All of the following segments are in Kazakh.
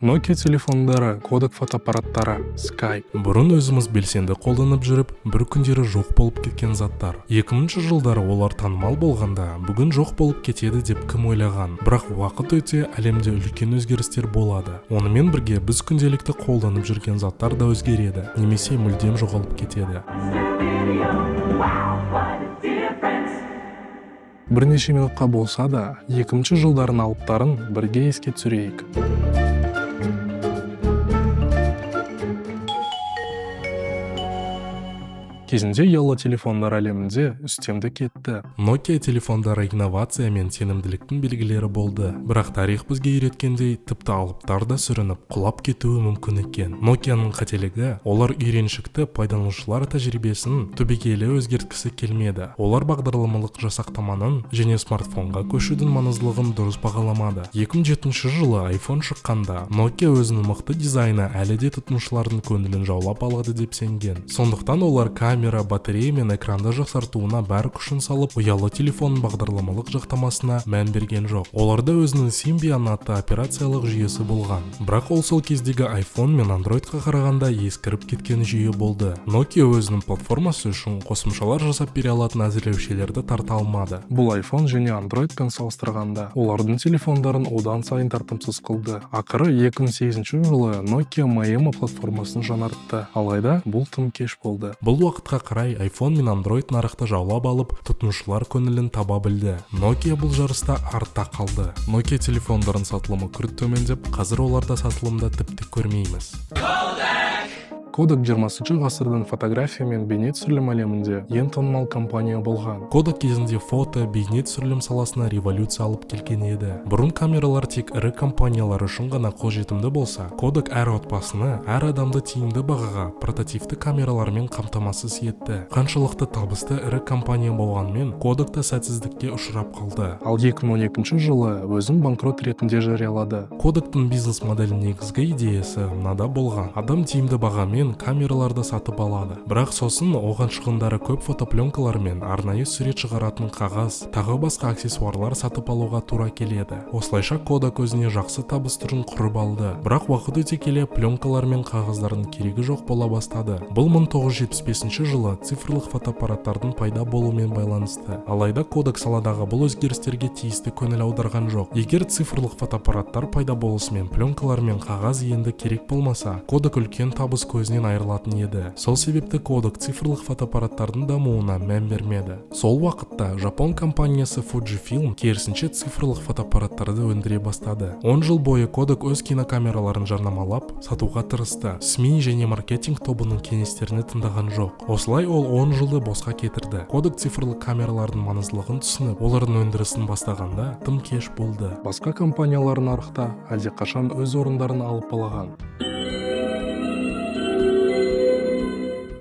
Nokia телефондары, Kodak фотоаппараттары, Skype. Бұрын өзіміз белсенді қолданып жүріп, бір күндері жоқ болып кеткен заттар. 2000 жылдары олар танымал болғанда, бүгін жоқ болып кетеді деп кім ойлаған. Бірақ уақыт өте әлемде үлкен өзгерістер болады. Онымен бірге біз күнделікті қолданып жүрген заттар да өзгереді, немесе мүлдем жоғалып кетеді. Бірнеше минутқа болса да, 2000 жылдардың алыптарын бірге еске түсірейік. Кезінде ұялы телефондар әлемінде үстемдік етті. Nokia телефондары инновация мен сенімділіктің белгілері болды. Бірақ тарих бізге үйреткендей, тіпті алыптар да сүрініп, құлап кетуі мүмкін екен. Nokiаның қателігі, олар үйреншікті пайдаланушылар тәжірибесін түбегейлі өзгерткісі келмеді. Олар бағдарламалық жасақтаманың және смартфонға көшудің маңыздылығын дұрыс бағаламады. 2007 жылы iPhone шыққанда, Nokia өзінің мықты дизайны әлі де тұтынушылардың көңілін жаулап алады деп сенген. Сондықтан олар камера, батарея мен экранды жақсартуына бар күшін салып, ұялы телефонның бағдарламалық жақтамасына мән берген жоқ. Оларда өзінің Symbian атты операциялық жүйесі болған. Бірақ ол сол кездегі iPhone мен Androidқа қарағанда ескіріп кеткен жүйе болды. Nokia өзінің платформасы үшін қосымшалар жасап бере алатын әзірлеушілерді тарта алмады. Бұл iPhone және Androidпен салыстырғанда, олардың телефондарын одан сайын тартымсыз қылды. Ақыры 2008 жылы Nokia Maemo платформасын жаңартты. Алайда бұл тым кеш болды. Бұл уақытқа қарай iPhone мен Android нарықты жаулап алып, тұтынушылар көңілін таба білді. Nokia бұл жарыста артта қалды. Nokia телефондарын сатылымы күрт төмендеп, қазір оларда сатылымда тіпті көрмейміз. Kodak 20 ғасырдың фотография мен бейне түсірілім әлемінде ең танымал компания болған. Kodak кезінде фото, бейне түсірілім саласына революция алып келген еді. Бұрын камералар тек ірі компаниялар үшін ғана қолжетімді болса, Kodak әр отбасыны, әр адамды тиімді бағаға портативті камералармен қамтамасыз етті. Қаншалықты табысты ірі компания болғанмен, Kodak та сәтсіздікке ұшырап қалды. Ал 2012 жылы өзін банкрот ретінде жариялады. Kodak'тың бизнес моделінің негізгі идеясы мынада болған. Адам тиімді бағамен камераларды сатып алады. Бірақ сосын оған шығындары көп фотопленкалар мен арнайы сурет шығаратын қағаз, тағы басқа аксессуарлар сатып алуға тура келеді. Осылайша Kodak өзіне жақсы табыс түрін құрып алды. Бірақ уақыт өте келе пленкалар мен қағаздардың керегі жоқ бола бастады. Бұл 1975 жылы цифрлық фотоаппараттардың пайда болуымен байланысты. Алайда Kodak саладағы бұл өзгерістерге тиісті көңіл аударған жоқ. Егер цифрлық фотоаппараттар пайда болысымен пленкалар мен қағаз енді керек болмаса, Kodak үлкен табыс көзінен айырылатын еді. Сол себепті Kodak цифрлық фотоаппараттардың дамуына мән бермеді. Сол уақытта жапон компаниясы Fujifilm керісінше цифрлық фотоаппараттарды өндіре бастады. 10 жыл бойы Kodak өз кинокамераларын жарнамалап, сатуға тырысты. СМИ және маркетинг тобының кеңестерін тыңдаған жоқ. Осылай ол 10 жылды босқа кетірді. Kodak цифрлық камералардың маңыздылығын түсініп, олардың өндірісін бастағанда тым кеш болды. Басқа компаниялар нарықта әлдеқашан өз орындарын алып алған.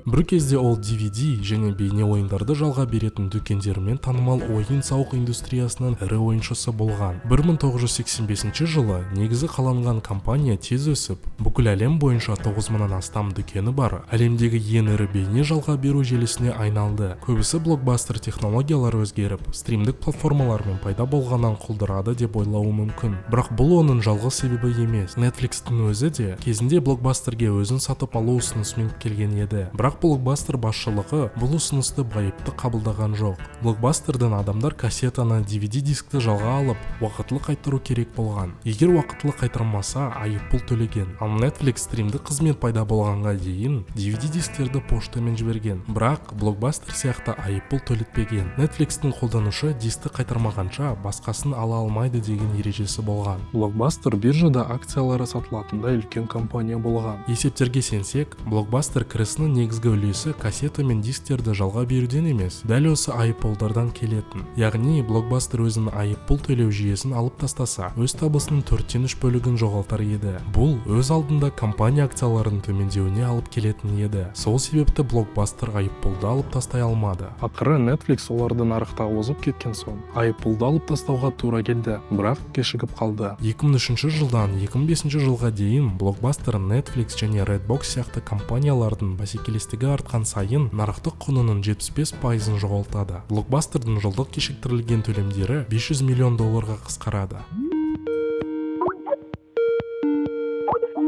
Бір кезде ол DVD және бейне ойындарды жалға беретін дүкендерімен танымал ойын-сауық индустриясының ірі ойыншысы болған. 1985 жылы негізі қаланған компания тез өсіп, бүкіл әлем бойынша 9000-нан астам дүкені бар әлемдегі ең ірі бейне жалға беру желісіне айналды. Көбісі блокбастер технологиялары өзгеріп, стримдік платформалармен пайда болғаннан құлдырады деп ойлауы мүмкін. Бірақ бұл оның жалғыз себебі емес. Netflixтің өзі де кезінде блокбастерге өзін сатып алу ұсынысымен келген еді. Бірақ Блокбастер басшылығы бұл ұсынысты байыпты қабылдаған жоқ. Блокбастерден адамдар кассетаны, DVD дискті жалға алып, уақытылы қайтару керек болған. Егер уақытылы қайтармаса, айыппұл төлеген. Ал Netflix стримді қызмет пайда болғанға дейін DVD дисктерді поштамен жіберген. Бірақ Блокбастер сияқты айыппұл төлетпеген. Netflixтің қолданушы дискті қайтармағанша басқасын ала алмайды деген ережесі болған. Блокбастер биржада акциялары сатылатындай үлкен компания болған. Есептерге сенсек, Блокбастер кірісінің негізгі үлесі кассета мен дисктерді жалға беруден емес, дәл осы айыппұлдардан келетін. Яғни, Блокбастер өзінің айыппұл төлеу жүйесін алып тастаса, өз табысының 3/4 бөлігін жоғалтар еді. Бұл өз алдында компания акцияларының төмендеуіне алып келетін еді. Сол себепті Блокбастер айыппұлды алып тастай алмады. Ақыры Netflix оларды нарықта озып кеткен соң, айыппұлды алып тастауға тура келді, бірақ кешігіп қалды. 2003 жылдан 2005 жылға дейін Блокбастер, Netflix және Redbox сияқты компаниялардың бәсекелестігі артқан сайын нарықтық құнының 75%-ын жоғалтады. Блокбастердің жылдық кешіктірілген төлемдері 500 миллион долларға қысқарады.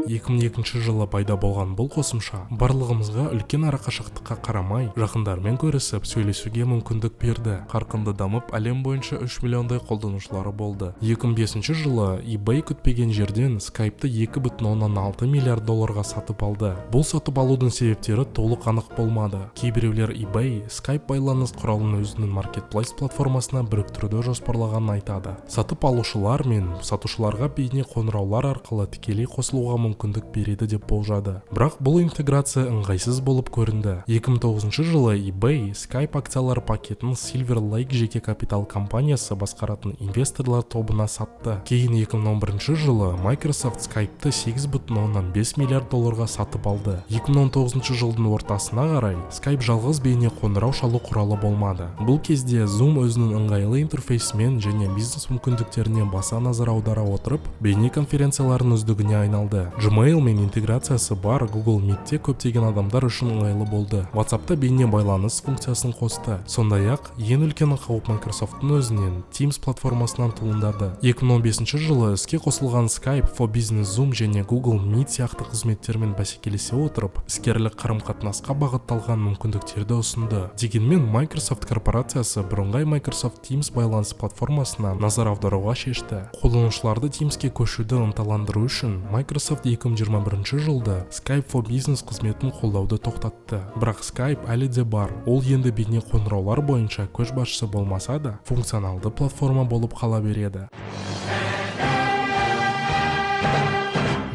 2002 жылы пайда болған бұл қосымша барлығымызға үлкен арақашықтыққа қарамай, жақындармен көрісіп, сөйлесуге мүмкіндік берді. Қарқынды дамып, әлем бойынша 3 миллиондай қолданушылары болды. 2005 жылы eBay күтпеген жерден Skype'ты 2,6 миллиард долларға сатып алды. Бұл сатып алудың себептері толық анық болмады. Кейбіреулер eBay Skype байланыс құралын өзінің Marketplace платформасына біріктіруді жоспарлағанын айтады. Сатып алушылар мен сатушыларға бейне қоңыраулар арқылы тікелей қосылуға мүмкіндік береді деп болжады. Бірақ бұл интеграция ыңғайсыз болып көрінді. 2009 жылы eBay Skype акциялар пакетін Silver Lake жеке капитал компаниясы басқаратын инвесторлар тобына сатты. Кейін 2011 жылы Microsoft Skype'ты 8,5 миллиард долларға сатып алды. 2019 жылдың ортасына қарай Skype жалғыз бейне қоңырау шалу құралы болмады. Бұл кезде Zoom өзінің ыңғайлы интерфейсімен және бизнес мүмкіндіктеріне баса назар аудара отырып, бейне конференциялардың үздігіне айналды. Gmail мен интеграциясы бар Google Meet'те көптеген адамдар үшін ыңғайлы болды. WhatsAppта бейне байланыс функциясын қосты. Сондай-ақ, ең үлкен қауіп Microsoft'тың өзінен Teams платформасынан туындады. 2015 жылы іске қосылған Skype for Business Zoom және Google Meet сияқты қызметтермен бәсекелесе отырып, іскерлік қарым-қатынасқа бағытталған мүмкіндіктерді ұсынды. Дегенмен Microsoft корпорациясы бірыңғай Microsoft Teams байланыс платформасына назар аударуға шешті. Қолданушыларды Teamsке көшуді ынталандыру үшін Microsoft 2021 жылда Skype for Business қызметін қолдауды тоқтатты. Бірақ Skype әлі де бар. Ол енді бейне қоңыраулар бойынша көшбасшы болмаса да, функционалды платформа болып қала береді.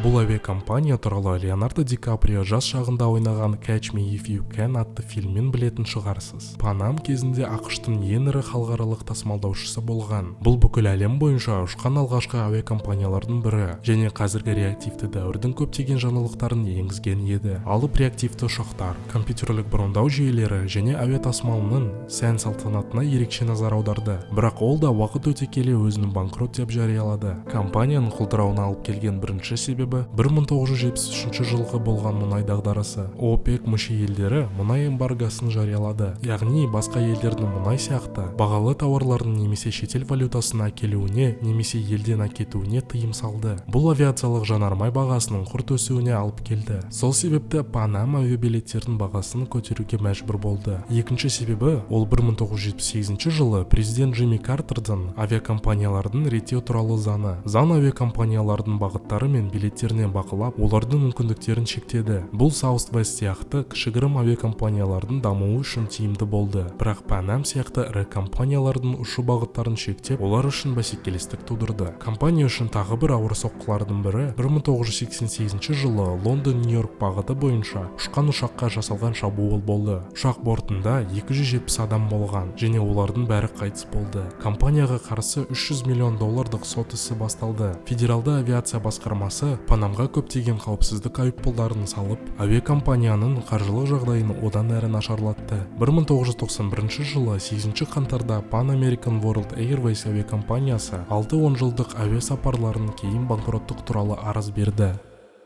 Бұл авиакомпания туралы Леонардо Ди Каприо жас шағында ойнаған Catch Me If You Can атты фильммен білетін шығарсыз. Pan Am кезінде АҚШ-тың ең ірі халықаралық тасымалдаушысы болған. Бұл бүкіл әлем бойынша ұшқан алғашқы авиакомпаниялардың бірі және қазіргі реактивті дәуірдің көптеген жаңалықтарын енгізген еді. Алып реактивті ұшақтар, компьютерлік брондау жүйелері және әуе тасымалының сән салтанатына ерекше назар аударды. Бірақ ол да уақыт өте келе өзінің банкрот деп жариялады. Компанияның құлдырауына алып келген бірінші себебі 1973 жылғы болған мұнай дағдарысы. ОПЕК мүше елдері мұнай эмбаргосын жариялады, яғни басқа елдердің мұнай сияқты бағалы тауарларын немесе шетел валютасын әкелуіне немесе елден әкетуіне тыйым салды. Бұл авиациялық жанармай бағасының күрт өсуіне алып келді. Сол себепті Pan Am авиабилеттердің бағасын көтеруге мәжбүр болды. Екінші себебі ол 1978 жылы президент Джимми Картердің авиакомпаниялардың реттеу туралы заңы. Заң авиакомпаниялардың бағыттары мен билеттеріне бақылап, олардың мүмкіндіктерін шектеді. Бұл Southwest сияқты кішігірім авиакомпаниялардың дамуы үшін тиімді болды. Бірақ Pan Am сияқты ірі компаниялардың ұшу бағыттарын шектеп, олар үшін бәсекелестік тудырды. Компания үшін тағы бір ауыр соққылардың бірі 1988 жылы Лондон-Нью-Йорк бағыты бойынша ұшқан ұшаққа жасалған шабуыл болды. Ұшақ бортында 270 адам болған және олардың бәрі қайтыс болды. Компанияға қарсы 300 миллион долларлық сот ісі басталды. Федералды авиация басқармасы Pan Amға көптеген қауіпсіздік айыппұлдарын салып, авиакомпанияның қаржылық жағдайын одан әрі нашарлатты. 1991 жылы 8 қаңтарда Pan American World Airways авиакомпаниясы 6 онжылдық әуе сапарларын кейін банкроттық туралы арыз берді.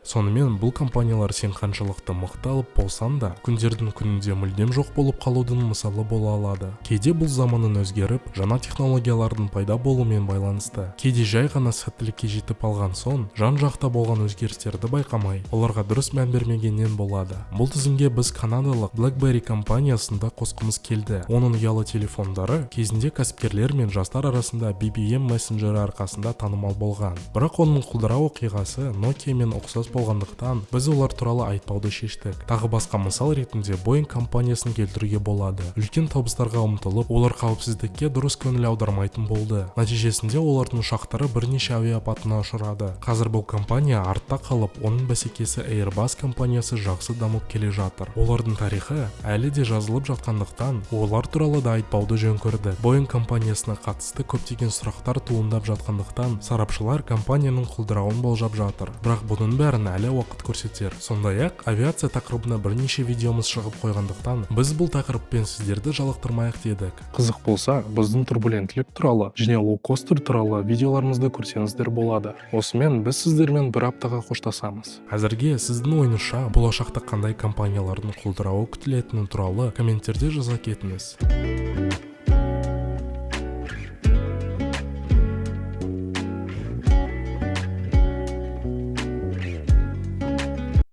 Сонымен бұл компаниялар сен қаншалықты мықты алып болсаң да, күндердің күнінде мүлдем жоқ болып қалудың мысалы бола алады. Кейде бұл заманның өзгеріп, жаңа технологиялардың пайда болуымен байланысты. Кейде жай ғана сәттілікке жетіп алған соң, жан-жақта болған өзгерістерді байқамай, оларға дұрыс мән бермегеннен болады. Бұл тізімге біз канадалық BlackBerry компаниясын да қосқымыз келді. Оның ұялы телефондары кезінде кәсіпкерлер мен жастар арасында BBM мессенджері арқасында танымал болған. Бірақ оның құлдырау оқиғасы Nokia мен ұқсас болғандықтан біз олар туралы айтпауды шештік. Тағы басқа мысал ретінде Boeing компаниясын келтіруге болады. Үлкен табыстарға ұмтылып, олар қауіпсіздікке дұрыс көңіл аудармайтын болды. Нәтижесінде олардың ұшақтары бірнеше әуе апатына ұшырады. Қазір бұл компания артта қалып, оның бәсекесі Airbus компаниясы жақсы дамып келе жатыр. Олардың тарихы әлі де жазылып жатқандықтан, олар туралы да айтпауды жөн көрдік. Boeing компаниясына қатысты көптеген сұрақтар туындап жатқандықтан, сарапшылар компанияның құлдырауын болжап жатыр. Бірақ бұның бәрін әлі уақыт көрсетер. Сондай-ақ авиация тақырыбына бірнеше видеомыз шығып қойғандықтан, біз бұл тақырыппен сіздерді жалықтырмайық дедік. Қызық болса, біздің турбуленттілік туралы және лоукостер туралы видеоларымызды көрсеңіздер болады. Осымен біз сіздермен бір аптаға қоштасамыз. Әзірге сіздің ойыңызша болашақта қандай компаниялардың құлдырауы күтілетіні туралы комменттерде жаза кетіңіз.